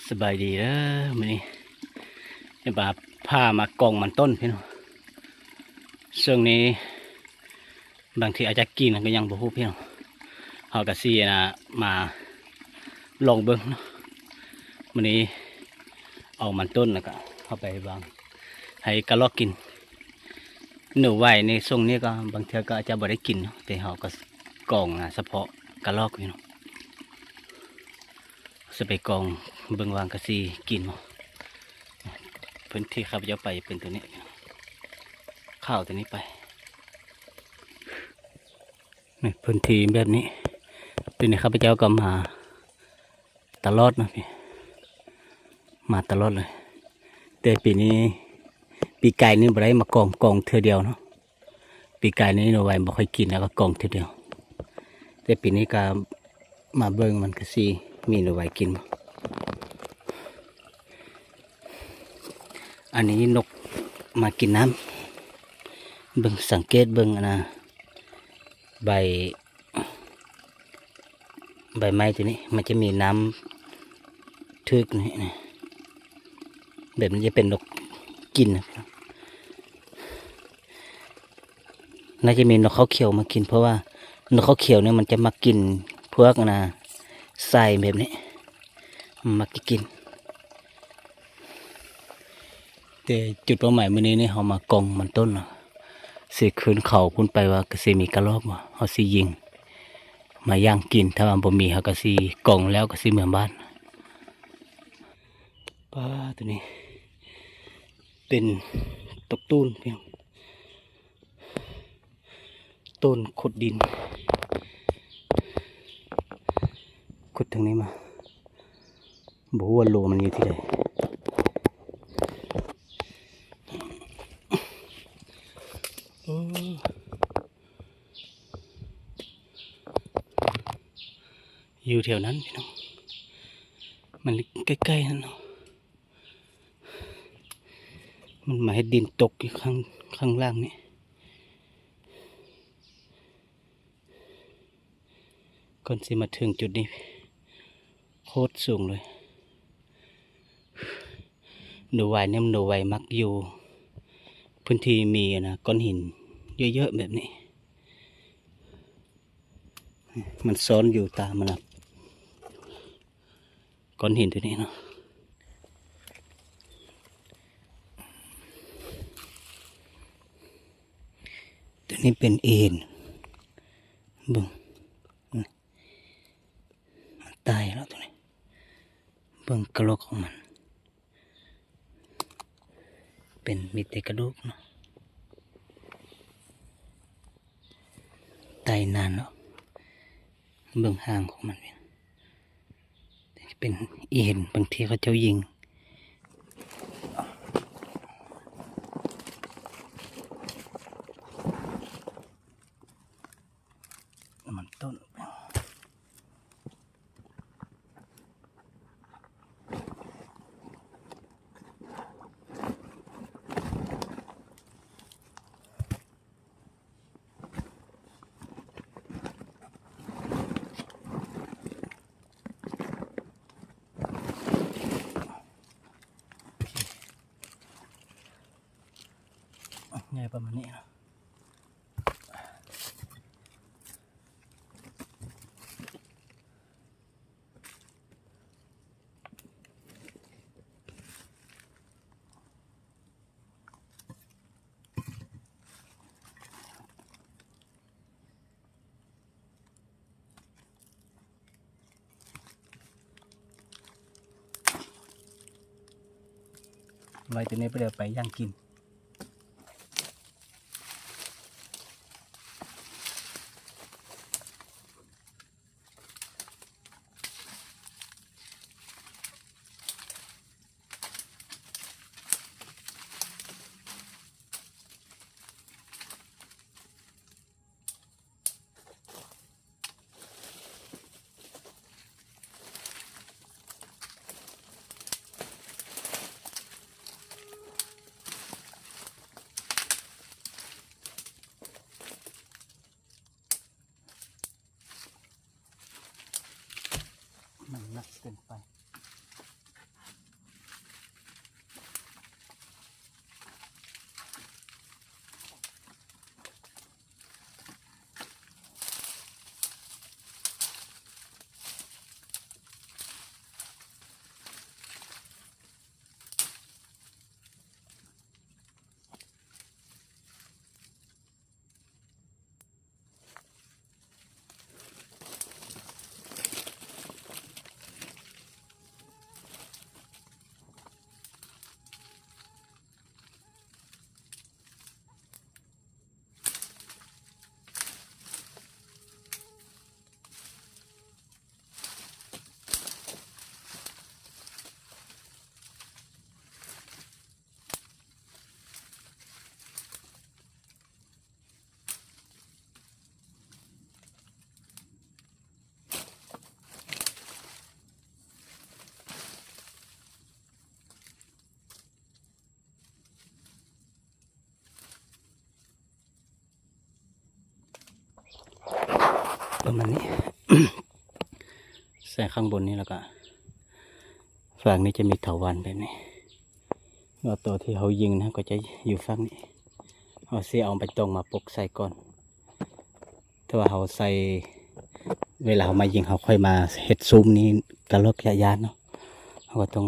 ສະບາຍດີເດີ ມື້ນີ້ຈະມາ ພາມາກອງມັນຕົ້ນພີ່ນ້ອງ. ຊ່ວງນີ້ບາງທີອາດຈະກິນກໍຍັງບໍ່ຮູ້ພີ່ນ້ອງ. ເຮົາກໍຊິ ອັນນ່າ ມາລອງເບິ່ງເນາະ. ມື້ນີ້ເອົາມັນຕົ້ນ ແລ້ວກໍເອົາໄປວາງໃຫ້ກະລອກກິນ. ໜູໄຫວໃນຊ່ວງນີ້ກໍບາງເທື່ອກໍອາດຈະບໍ່ໄດ້ກິນເນາະ, ແຕ່ເຮົາກໍກອງ ອາ ສະເພາະກະລອກພີ່ນ້ອງ. ຊິໄປກອງເບິ່ງວ່າມັນກະຊິກິນບໍ່. ພື້ນທີ່ຂ້າພະເຈົ້າໄປເປັນຕົວນີ້ ຂ່າວຕົວນີ້ໄປ ນີ້ ພື້ນທີ່ແບບນີ້. ຕົວນີ້ຂ້າພະເຈົ້າກໍມາຕະຫຼອດເນາະ ມາຕະຫຼອດເລີຍ. ແຕ່ປີນີ້ ປີກາຍນີ້ບໍ່ໄດ້ມາກອງ ກອງເທື່ອດຽວເນາະ. ປີກາຍນີ້ໜູໄຫວບໍ່ຄ່ອຍກິນ ແລ້ວກໍກອງເທື່ອດຽວ. ແຕ່ປີນີ້ກໍມາເບິ່ງມັນກະຊິມີໜູໄຫວກິນບໍ່. ອັນນີ້ນົກມາກິນນ້ຳ. ເບິ່ງ ສັງເກດເບິ່ງ ອັນນ່າ ໃບ ໃບໄມ້ຕົວນີ້ ມັນຈະມີນ້ຳຖືກນີ້ ແບບນີ້ຈະເປັນນົກກິນ. ໜ້າຈະມີນົກເຂົາຂຽວມາກິນ ເພາະວ່ານົກເຂົາຂຽວນີ້ມັນຈະມັກກິນພວກ ອັນນ່າ ໄຊແບບນີ້ ມັນມັກຈະກິນ. ແຕ່ຈຸດເປົ້າໝາຍມື້ນີ້ນີ້ ເຮົາມາກອງມັນຕົ້ນເນາະ. ຊິຂຶ້ນເຂົາພຸ້ນໄປວ່າກະຊິມີກະລອກບໍ່ ເຮົາຊິຍິງມາຍ່າງກິນ. ຖ້າວ່າບໍ່ມີ ເຮົາກະຊິກອງແລ້ວກະຊິເມືອບ້ານ. ປ້າ ຕົວນີ້ເປັນຕົກຕູນ ພີ່ນ້ອງ. ຕົ້ນຂຸດດິນ ຂຸດທາງນີ້ມາ ບໍ່ຮູ້ວ່າຮູມັນຢູ່ທີ່ໃດ. ໂອ້ ຢູ່ແຖວນັ້ນພີ່ນ້ອງ ມັນໃກ້ໆນັ້ນເນາະ. ມັນມາເຮັດດິນຕົກຢູ່ຂ້າງ ຂ້າງລ່າງນີ້. ກ່ອນຊິມາເຖິງຈຸດນີ້ ໂຄດສູງເລີຍ. ໜູໄຫວນີ້ ໜູໄຫວມັກຢູ່ພື້ນທີ່ມີ ອັນນ່າ ກ້ອນຫີນເຍາະໆແບບນີ້. ມັນຊອນຢູ່ຕາມ ອັນນ່າ ກ້ອນຫີນຕົວນີ້ເນາະ. ຕົວນີ້ເປັນອີຫີນ ເບິ່ງ ນີ້ ມັນຕາຍແລ້ວຕົວນີ້. ເບິ່ງກະໂຫຼກຂອງມັນ ເປັນ ມີແຕ່ກະດູກເນາະ. ຕາຍນານແລ້ວ. ເບິ່ງຫາງຂອງມັນເປັນ ເປັນອີຫີນ ບາງທີເຂົາເຈົ້າຍິງ ມັນຕົ້ນ. ໃຫຍ່ປະມານນີ້ເນາະ. ໄວ້ຕົວນີ້ໄປ ດຽວໄປຍ່າງກິນ. ໂ ປະມານນີ້ ໃສ່ຂ້າງບົນນີ້ ແລ້ວກໍຟາກນີ້ຈະມີເຖົາວັນແບບນີ້ ແລ້ວໂຕທີ່ເຮົາຍິງນະ ກໍຈະຢູ່ຟາກນີ້ ເຮົາຊິເອົາໃບຕອງມາປົກໃສ່ກ່ອນ ແຕ່ວ່າເຮົາໃສ່ ເວລາເຮົາມາຍິງ ເຮົາຄ່ອຍມາເຮັດຊຸມນີ້ ກະລອກກະຢ້ານເນາະ ເຮົາກໍຕ້ອງ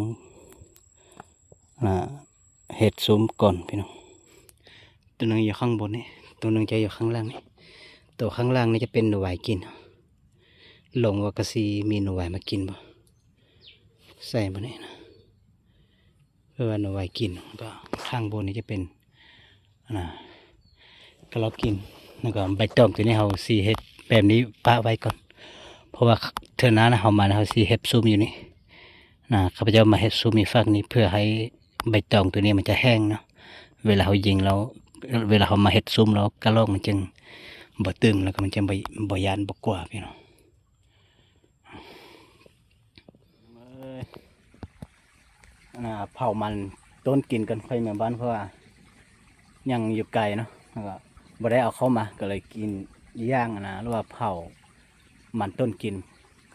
ອ່າ ເຮັດຊຸມກ່ອນພີ່ນ້ອງ. ໂຕໜຶ່ງຢູ່ຂ້າງບົນນີ້ ໂຕໜຶ່ງຈະຢູ່ຂ້າງລ່າງນີ້ ໂຕຂ້າງລ່າງນີ້ຈະເປັນໜູວາຍກິນ ລອງວ່າກະຊິມີໜູວາຍມາກິນບໍ່ ໃສ່ບໍ່ນີ້ນະ ເພາະວ່າໜູວາຍກິນ ແລ້ວກໍຂ້າງບົນນີ້ຈະເປັນ ອັນນ່າ ກະລອກກິນ ແລ້ວກໍໃບຕອງໂຕນີ້ເຮົາຊິເຮັດແບບນີ້ປະໄວ້ກ່ອນ ເພາະວ່າເທື່ອໜ້ານະເຮົາມາ ເຮົາຊິເຮັດຊຸມຢູ່ນີ້ນະ ຂ້າພະເຈົ້າມາເຮັດຊຸມຢູ່ຟາກນີ້ ເພື່ອໃຫ້ໃບຕອງໂຕນີ້ມັນຈະແຫ້ງເນາະ ເວລາເຮົາຍິງແລ້ວ ເວລາເຮົາມາເຮັດຊຸມແລ້ວ ກະລອກມັນຈຶ່ງບໍ່ຕຶງ ແລ້ວກໍມັນຈຶ່ງບໍ່ ບໍ່ຢ້ານ ບໍ່ກົວພີ່ນ້ອງ. ອັນນ່າ ເຜົາມັນຕົ້ນກິນກ່ອນ ຄ່ອຍເມືອບ້ານ ເພາະວ່າຍັງຢູ່ໄກເນາະ ແລ້ວກໍບໍ່ໄດ້ເອົາເຂົ້າມາ ກໍເລີຍກິນ ຍ່າງ ອັນນ່າ ຫຼືວ່າເຜົາມັນຕົ້ນກິນ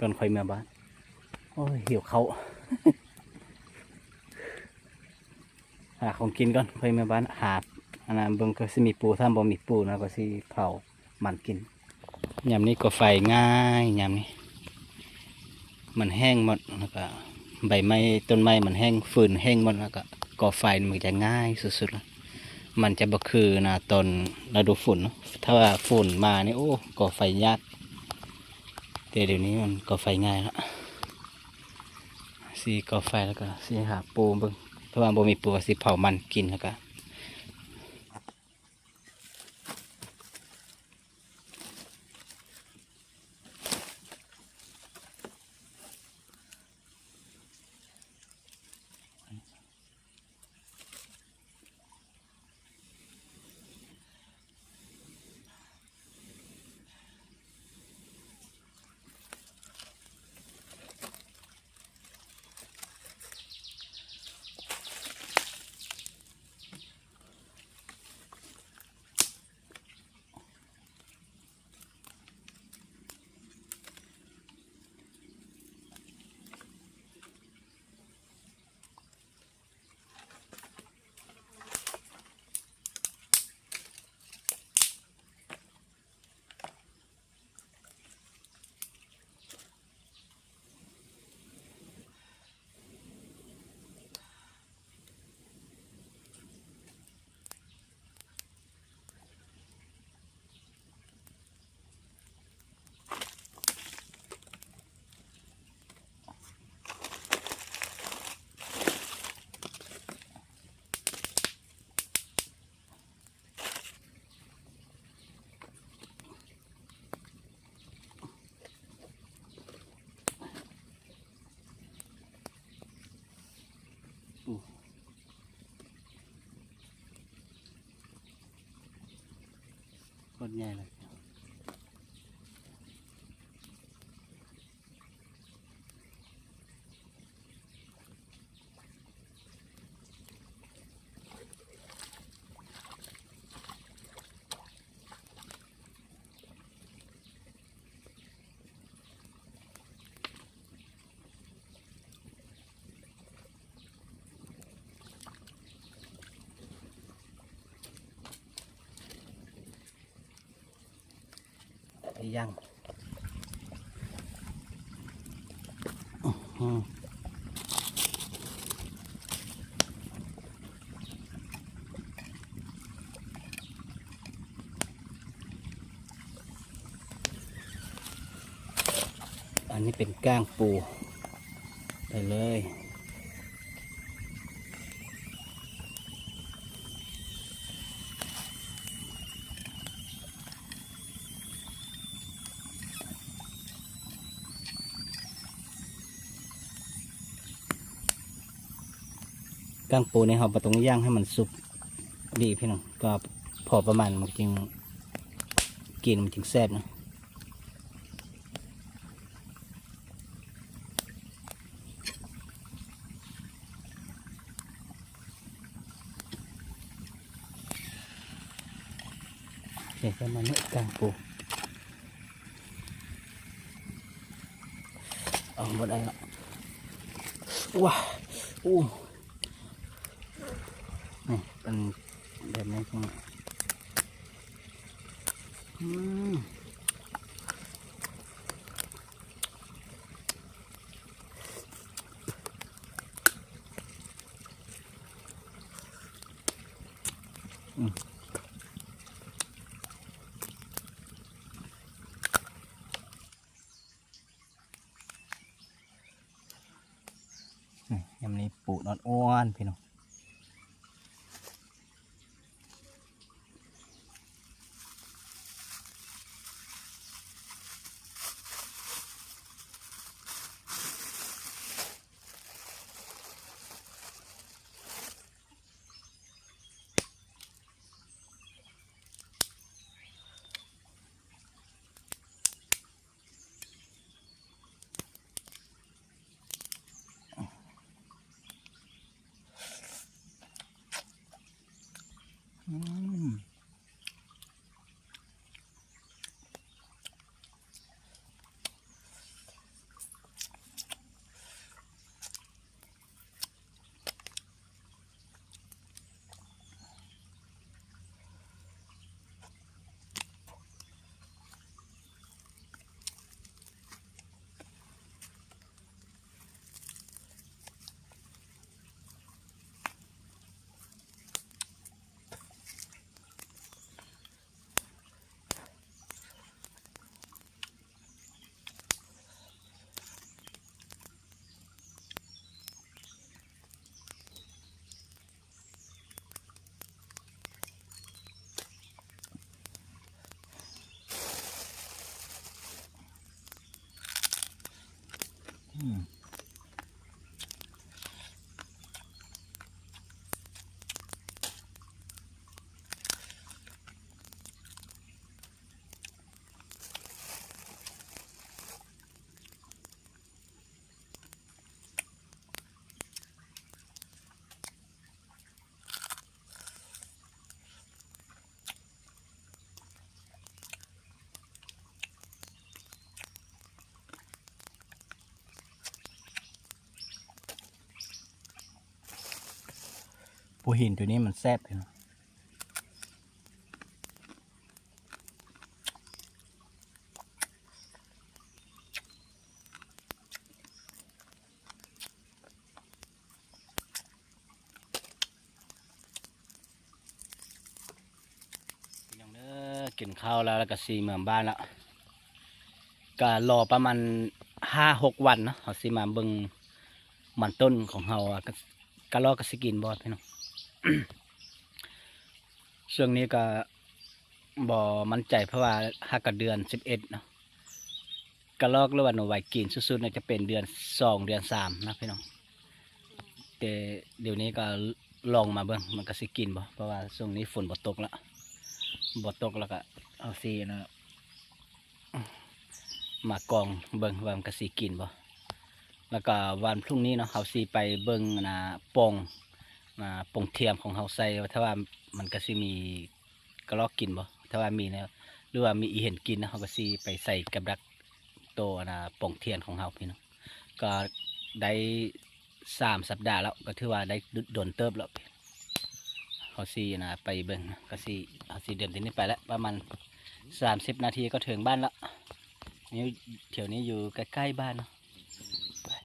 ກ່ອນ ຄ່ອຍເມືອບ້ານ. ໂອ້ຍ ຫິວເຂົ້າ ຫາຂອງກິນກ່ອນ ຄ່ອຍເມືອບ້ານ ຫາ ອັນນັ້ນເບິ່ງ ກໍຊິມີປູ ຖ້າບໍ່ມີປູນະ ກໍຊິເຜົາມັນກິນ. ຍາມນີ້ກໍ່ໄຟງ່າຍ ຍາມນີ້ມັນແຫ້ງໝົດ ແລ້ວກໍໃບໄມ້ຕົ້ນໄມ້ມັນແຫ້ງ ຟືນແຫ້ງໝົດ ແລ້ວກໍກໍ່ໄຟມັນຈະງ່າຍສຸດໆ ລະ ມັນຈະບໍ່ຄືນະຕອນລະດູຝົນເນາະ ຖ້າວ່າຝົນມານີ້ ໂອ້ ກໍ່ໄຟຍາກ ແຕ່ດຽວນີ້ມັນກໍ່ໄຟງ່າຍລະ. ຊິກໍ່ໄຟ ແລ້ວກໍຊິຫາປູເບິ່ງ ຖ້າວ່າບໍ່ມີປູກໍຊິເຜົາມັນກິນ ແລ້ວກໍ ໂຄດໃຫຍ່ເລີຍ. ໄປຍ່າງ ອັນນີ້ເປັນກ້າງປູ ໄປເລີຍ. ກ້າງປູນີ້ເຮົາບໍ່ຕ້ອງຍ່າງໃຫ້ມັນສຸກດີພີ່ນ້ອງ ກໍພໍປະມານ ມັນຈຶ່ງ ກິນມັນຈຶ່ງແຊບນະ. ເຮັດປະມານນີ້ ກ້າງປູ. ບໍ່ໄດ້ລະ ວ້າ ໂອ້ ນີ້ເປັນແບບນີ້ ອືມ ອືມ. ນີ້ ຍາມນີ້ປູນອ່ອນໆ ພີ່ນ້ອງ. ອືມ. ອືມ. ພູຫີນຕົວນີ້ມັນແຊບເດ້ເນາະ. ພີ່ນ້ອງເດີ ກິນເຂົ້າແລ້ວ ແລ້ວກໍຊິເມືອບ້ານລະ ກໍລໍປະມານຫ້າຫົກວັນເນາະ ເຮົາຊິມາເບິ່ງມັນຕົ້ນຂອງເຮົາວ່າ ກະລໍກະຊິກິນບໍ່ພີ່ນ້ອງ. ຊ່ວງນີ້ກໍບໍ່ໝັ້ນໃຈ ເພາະວ່າຫາກະເດືອນສິບເອັດເນາະ. ກະລອກ ຫຼືວ່າໜູໄວກິນສຸດໆ ໜ້າຈະເປັນເດືອນສອງ ເດືອນສາມນະພີ່ນ້ອງ. ແຕ່ດຽວນີ້ກໍລອງມາເບິ່ງ ມັນກະຊິກິນບໍ່ ເພາະວ່າຊ່ວງນີ້ຝົນບໍ່ຕົກລະ ບໍ່ຕົກລະກະເອົາຊິອັນນະ ມາກອງເບິ່ງວ່າມັນກະຊິກິນບໍ່. ລະກະວັນພລຸ່ງນີ້ເນາະ ເຮົາຊິໄປເບິ່ງອັນນະ ປ່ອງ ອ່າ ປ່ອງທຽມຂອງເຮົາໃສ່ ວ່າຖ້າວ່າມັນກະຊິມີ ກະລອກກິນບໍ່ ຖ້າວ່າມີແລ້ວ ຫຼືວ່າມີອີເຫັນກິນນະ ເຮົາກໍຊິໄປໃສ່ກັບດັກໂຕອັນນະ ປ່ອງທຽນຂອງເຮົາພີ່ນ້ອງ. ກໍໄດ້ສາມສັບດາແລ້ວ ກໍຖືວ່າໄດ້ດົນເຕີບແລ້ວ ເຮົາຊິອັນນະ ໄປເບິ່ງ ກໍຊິ ເຮົາຊິເດີນທີ່ນີ້ໄປແລ້ວ ປະມານສາມສິບນາທີກໍເຖິງບ້ານແລ້ວ. ນີ້ ແຖວນີ້ຢູ່ໃກ້ໆ ບ້ານເນາະ.